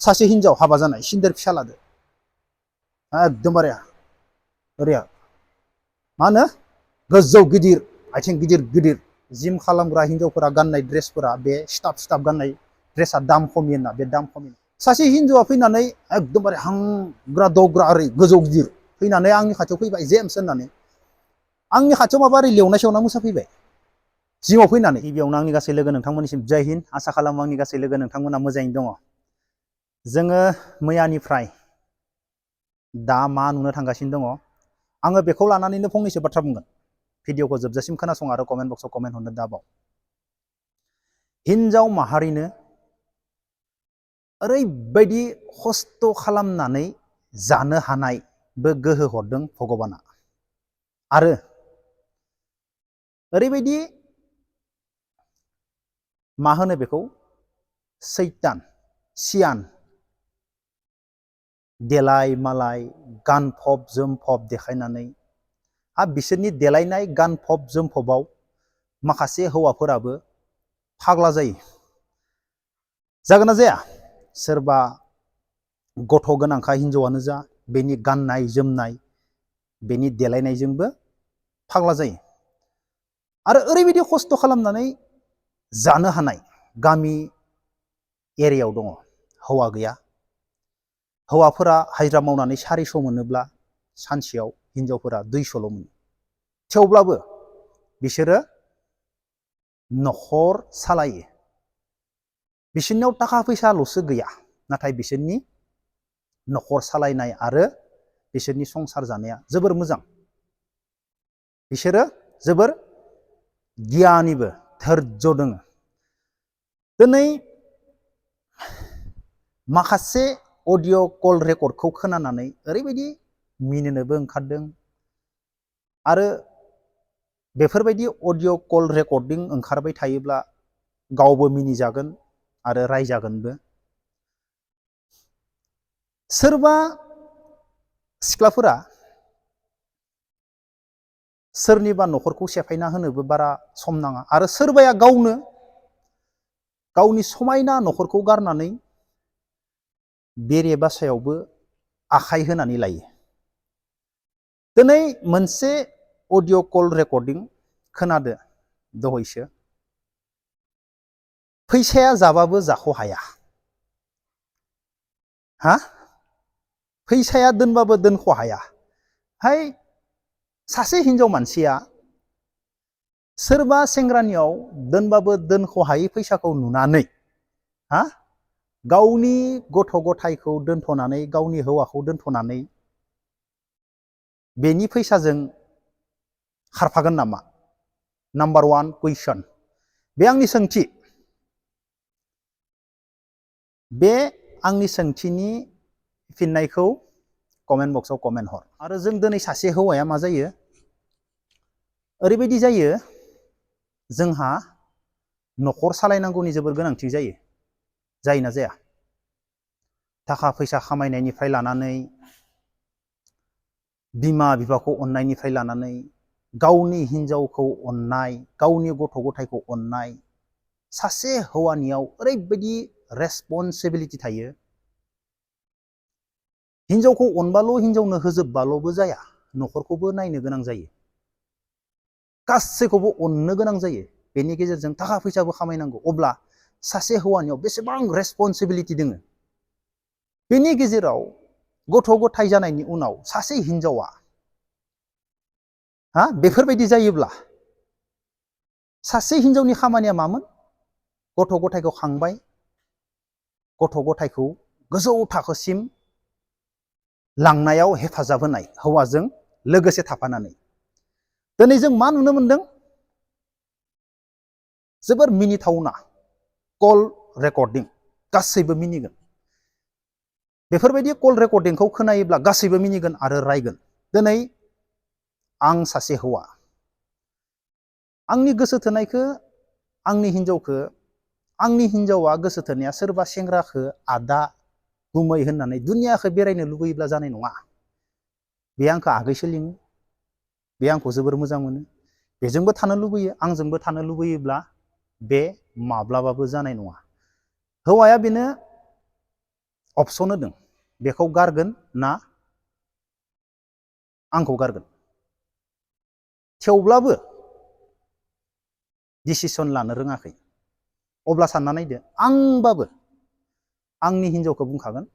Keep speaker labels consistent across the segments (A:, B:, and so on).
A: सासे हिनजाव हाबा जानाय सिन्देर फिसा लादो एकदमबारे ओरै मा होनो गोजौ गिदिर आथिं गिदिर गिदिर जिम खालामग्रा हिनजावफोरा गाननाय ड्रेसफोरा बे स्टाफ गाननाय ड्रेसा दाम खमि होनना बे दाम खमि सासे हिनजावा फैनानै एकदमबारे हांग्रा दग्रा ओरै गोजौ गिदिर फैनानै आंनि खाथियाव फैबाय जेम्स होननानै आंनि खाथियाव माबा ओरै लेवना सेवना मोसाफैबाय जिमाव फैनानै गिबियावनो आंनि गासै लोगो नोंथांमोननिसिम जय हिन्द आसा खालामो आंनि गासै लोगो नोंथांमोना मोजाङैनो दङ जोङो मैयानिफ्राय दा मा नुनो थांगासिनो दङ आङो बेखौ लानानैनो फंनैसो बाथ्रा बुंगोन भिडिअखौ जोबजासिम खोनासं आरो कमेन्ट बक्सआव कमेन्ट हरनो दाबाव हिनजाव माहारिनो ओरैबायदि खस्थ' खालामनानै जानो हानायबो गोहो हरदों भगबाना आरो ओरैबायदि मा होनो बेखौ सैतान सियान देलाय मालाय गानफब जोमफब देखायनानै बिसोरनि देलायनाय गानफब जोमफबाव माखासे हौवाफोराबो फाग्ला जायो जागोन ना जाया सोरबा गथ' गोनांखा हिनजावानो जा बेनि गाननाय जोमनाय बेनि देलायनायजोंबो फाग्ला जायो आरो ओरैबायदि खस्थ' खालामनानै जानो हानाय गामि एरियायाव दङ हौवा गैया हौवाफोरा हाजिरा मावनानै 400 मोनोब्ला सानसेयाव हिनजावफोरा 200ल' मोनो थेवब्लाबो बिसोरो न'खर सालायो बिसोरनियाव थाखा फैसाल'सो गैया नाथाय बिसोरनि न'खर सालायनाय आरो बिसोरनि संसार जानाया जोबोर मोजां बिसोरो जोबोर गियानिबो धैर्य दङ दिनै माखासे अडिअ कल रेकर्डखौ खोनानानै ओरैबायदि मिनिनोबो ओंखारदों आरो बेफोरबायदि अडिअ कल रेकर्डिं ओंखारबाय थायोब्ला गावबो मिनिजागोन आरो रायजागोनबो सोरबा सिख्लाफोरा सोरनिबा न'खरखौ सेफायना होनोबो बारा सम नाङा आरो सोरबाया गावनो गावनि समायना न'खरखौ गारनानै बेरे बासायावबो आखाइ होनानै लायो दिनै मोनसे अडिअ कल रेकर्डिं खोनादो दहैसो फैसाया जाबाबो जाख' हाया फैसाया दोनबाबो दोनख' हाया हाय सासे हिनजाव मानसिया सोरबा सेंग्रानियाव दोनबाबो दोनख' हायै फैसाखौ नुनानै गावनि गथ' गथायखौ दोनथ'नानै गावनि हौवाखौ दोनथ'नानै बेनि फैसाजों खारफागोन नामा नाम्बार 1 कुइसन बे आंनि सोंथि बे आंनि सोंथिनि फिननायखौ कमेन्ट बक्सआव कमेन्ट हर आरो जों दिनै सासे हौवाया मा जायो ओरैबायदि जायो जोंहा न'खर सालायनांगौनि जोबोर गोनांथि जायो जायोना जाया थाखा फैसा खामायनायनिफ्राय लानानै बिमा बिफाखौ अननायनिफ्राय लानानै गावनि हिनजावखौ अननाय गावनि गथ' गथायखौ अननाय सासे हौवानियाव ओरैबायदि रेसपन्सिबिलिटि थायो हिनजावखौ अनबाल' हिनजावनो होजोबबाल'बो जाया न'खरखौबो नायनो गोनां जायो गासैखौबो अननो गोनां जायो बेनि गेजेरजों थाखा फैसाबो खामायनांगौ अब्ला सासे हौवानियाव बेसेबां रेसपन्सिबिलिटि दङ बेनि गेजेराव गथ' गथाय जानायनि उनाव सासे हिनजावा बेफोरबायदि जायोब्ला सासे हिनजावनि खामानिया मामोन गथ' गथायखौ खांबाय गथ' गथायखौ गोजौ थाखोसिम लांनायाव हेफाजाब होनाय हौवाजों लोगोसे थाफानानै दिनै जों मा नुनो मोनदों जोबोर मिनिथावना कल रेकर्डिं गासैबो मिनिगोन बेफोरबायदि कल रेकर्डिंखौ खोनायोब्ला गासैबो मिनिगोन आरो रायगोन दिनै आं सासे हौवा आंनि गोसो थोनायखौ आंनि हिनजावखौ आंनि हिनजावा गोसो थोनाया सोरबा सेंग्राखौ आदा गुमै होननानै दुनियाखौ बेरायनो लुबैयोब्ला जानाय नङा बे आंखौ आगैसो लिङो बे आंखौ जोबोर मोजां मोनो बेजोंबो थानो लुबैयो आंजोंबो थानो लुबैयोब्ला बे माब्लाबाबो जानाय नङा हौवाया बेनो अपसन होदों बेखौ गारगोन ना आंखौ गारगोन। थेवब्लाबो डिसिसन लानो रोङाखै। अब्ला सानना नायदो, आंबाबो आंनि हिनजावखौ बुंखागोन,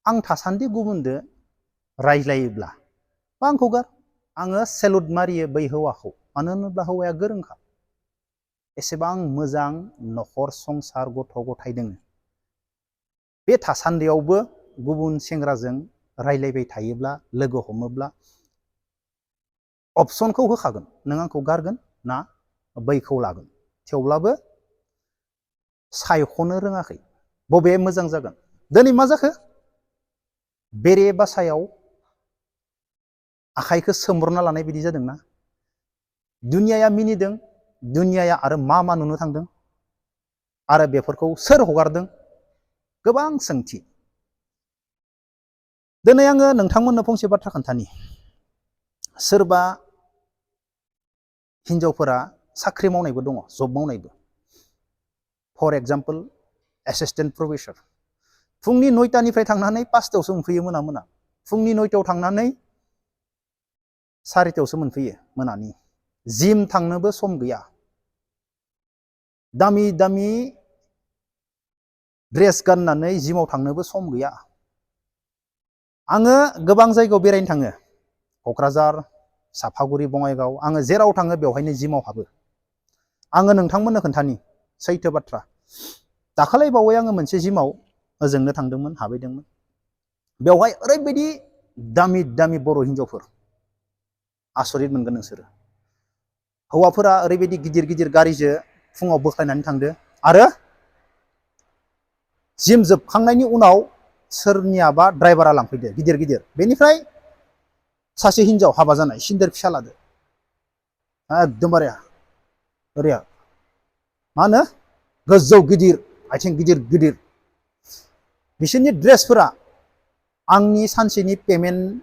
A: आं थासान्दि गुबुनदो रायज्लायोब्ला बा आंखौ गार, आङो सेलुट मारियो बै हौवाखौ। मानो होनोब्ला हौवाया गोरोंखा, एसेबां मोजां न'खर संसार गथ' गथाय दोङो। बे थासान्दियावबो गुबुन सेंग्राजों रायलायबाय थायोब्ला, लोगो हमोब्ला अपसनखौ होखागोन, नों आंखौ गारगोन ना बैखौ लागोन। थेवब्लाबो सायख'नो रोङाखै बबे मोजां जागोन। दिनै मा जाखो, बेरे बासायाव आखाइखौ सोमब्रना लानाय बायदि जादोंना। दुनियाया मिनिदों, दुनियाया आरो मा मा नुनो थांदों, आरो बेफोरखौ सोर हगारदों, गोबां सोंथि। दिनै आङो नोंथांमोननो फंसे बाथ्रा खोन्थानि। सोरबा हिनजावफोरा साख्रि मावनायबो दङ, जब मावनायबो। For example assistant professor. फुंनि 9टानिफ्राय थांनानै 5टायावसो मोनफैयो मोना मोना। फुंनि 9टायाव थांनानै 4टायावसो मोनफैयो मोनानि। जिम थांनोबो सम गैया। दामि दामि ड्रेस गाननानै जिमाव थांनोबो सम गैया। आङो गोबां जायगायाव बेरायनो थाङो, क'क्राझार, सापागुरि, बङाइगाव। आङो जेराव थाङो बेवहायनो जिमाव हाबो। आङो नोंथांमोननो खोन्थानि सैथो बाथ्रा। दाखालै बावै आङो मोनसे जिमाव ओजोंनो थांदोंमोन, हाबहैदोंमोन। बेवहाय ओरैबायदि दामि दामि बर' हिनजावफोर, आसरित मोनगोन नोंसोरो। हौवाफोरा ओरैबायदि गिदिर गिदिर गारिजों फुङाव बोख्लायनानै थांदो, आरो जिम जोबखांनायनि उनाव सोरनियाबा ड्राइभारा लांफैदो गिदिर गिदिर। बेनिफ्राय सासे हिनजाव हाबा जानाय, सिन्देर फिसा लादो, एकदमबारे ओरै मा होनो गोजौ गिदिर, आथिं गिदिर गिदिर। बिसोरनि ड्रेसफोरा आंनि सानसेनि पेमेन्टनाथ'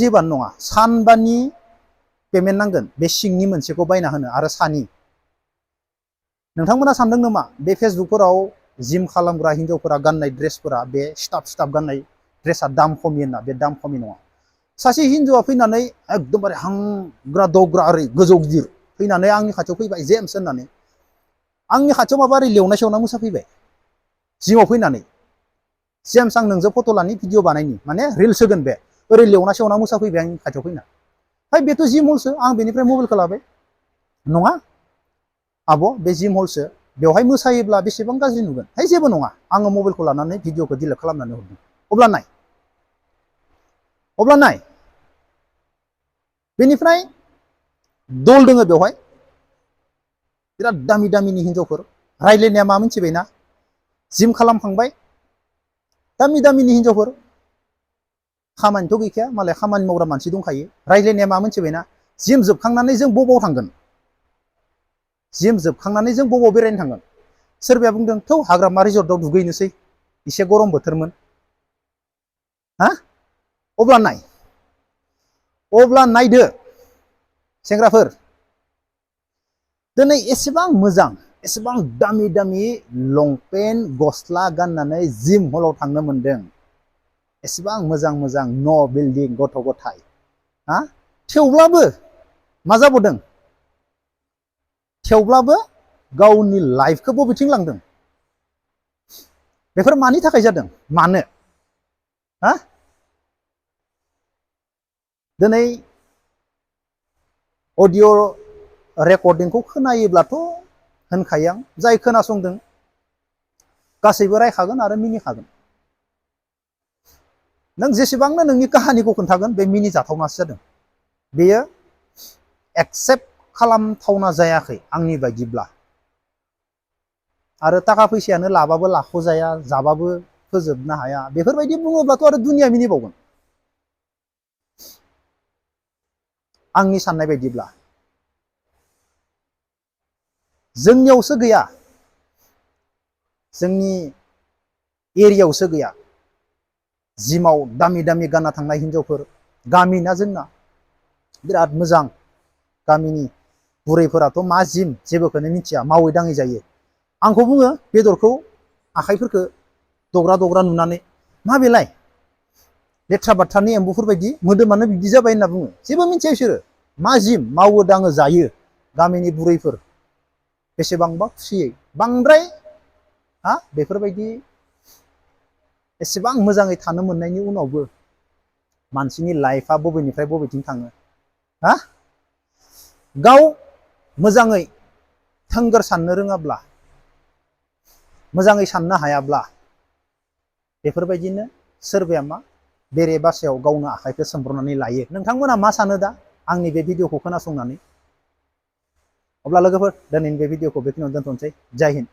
A: जेबोआनो नङा। सानबानि पेमेन्ट नांगोन बे सिंनि मोनसेखौ बायना होनो, आरो सानि। नोंथांमोना सानदों नामा बे फेसबुकफोराव जिम खालामग्रा हिनजावफोरा गाननाय ड्रेसफोरा, बे स्टाफ स्टाफ गाननाय ड्रेसा दाम खमि होनना? बे दाम खमि नङा। सासे हिनजावा फैनानै एकदमबारे हांग्रा दग्रा ओरै गोजौ गिदिर फैनानै आंनि खाथियाव फैबाय, जेम्स होननानै। आंनि खाथियाव माबा ओरै लेवना सेवना मोसाफैबाय जिमाव फैनानै। जेम्स, आं नोंजों फट' लानि, भिडिअ बानायनि, माने रिल्स होगोन बे। ओरै लेवना सेवना मोसाफैबाय आंनि खाथियाव फैना। ओमफ्राय बेथ' जिम हलसो। आं बेनिफ्राय मबाइलखौ लाबाय, नङा आब' बे जिम हलसो, बेवहाय मोसायोब्ला बेसेबां गाज्रि नुगोन। है जेबो नङा। आङो मबाइलखौ लानानै भिडिअखौ डिलिट खालामनानै हरदों। अब्ला नाय बेनिफ्राय दल दोङो बेवहाय, बिराद दामि दामिनि हिनजावफोर। रायज्लायनाया मा मिथिबायना? जिम खालामखांबाय, दामि दामिनि हिनजावफोर, खामानिथ' गैखाया मालाय, खामानि मावग्रा मानसि दंखायो। रायज्लायनाया मा मिथिबायना? जिम जोबखांनानै जों बबाव थांगोन? जिम जोबखांनानै जों बबाव बेरायनो थांगोन? सोरबाया बुंदों, थौ हाग्रामा रिजर्टआव दुगैनोसै, एसे गरम बोथोरमोन। हा अब्ला नायदो सेंग्राफोर, दिनै एसेबां मोजां, एसेबां दामि दामि लंपेन्ट गस्ला गाननानै जिम हलाव थांनो मोनदों। एसेबां मोजां मोजां न' बिल्डिं, गथ' गथाय, हा? थेवब्लाबो मा जाबोदों? थेवब्लाबो गावनि लाइफखौ बबेथिं लांदों? बेफोर मानि थाखाय जादों? मानो? हा? दिनै अडिअ' रेकर्डिंखौ खोनायोब्लाथ' होनखायो आं, जाय खोनासंदों गासैबो रायखागोन आरो मिनिखागोन। नों जेसेबांनो नोंनि काहानिखौ खोन्थागोन, बे मिनिजाथावनासो जादों। बेयो एक्सेप्ट खालामथावना जायाखै आंनि बायदिब्ला। आरो थाखा फैसायानो लाबाबो लाख'जाया, जाबाबो फोजोबनो हाया, बेफोरबायदि बुङोब्लाथ' आरो दुनिया मिनिबावगोन आंनि साननाय बायदिब्ला। जोंनियावसो गैया, जोंनि एरियायावसो गैया जिमाव दामि दामि गानना थांनाय हिनजावफोर। गामिना जोंना बिराद मोजां। गामिनि बुरैफोराथ' मा जिम जेबोखौनो मिथिया, मावै दाङै जायो। आंखौ बुङो बेदरखौ, आखाइफोरखौ दग्रा दग्रा नुनानै मा बेलाय लेथ्रा बाथ्रानि एम्बुफोर बायदि मोदोमानो बिदि जाबाय होनना बुङो। जेबो मिथिया बिसोरो मा जिम मावो दाङो जायो गामिनि बुरैफोर बेसेबांबा खुसियै बांद्राय बेफोरबायदि एसेबां मोजाङै थानो मोननायनि उनावबो मानसिनि लाइफआ बबेनिफ्राय बबेथिं थाङो गाव मोजाङै थोंगोर साननो रोङाब्ला मोजाङै साननो हायाब्ला बेफोरबायदिनो सोरबाया मा बेरे बासायाव गावनो आखाइखौ सोमब्रनानै लायो। नोंथांमोना मा सानो दा आंनि बे भिडिअखौ खोनासंनानै? अब्ला लोगोफोर दिनैनि बे भिडिअखौ बेखिनियावनो दोनथ'नोसै। जय हिन्द।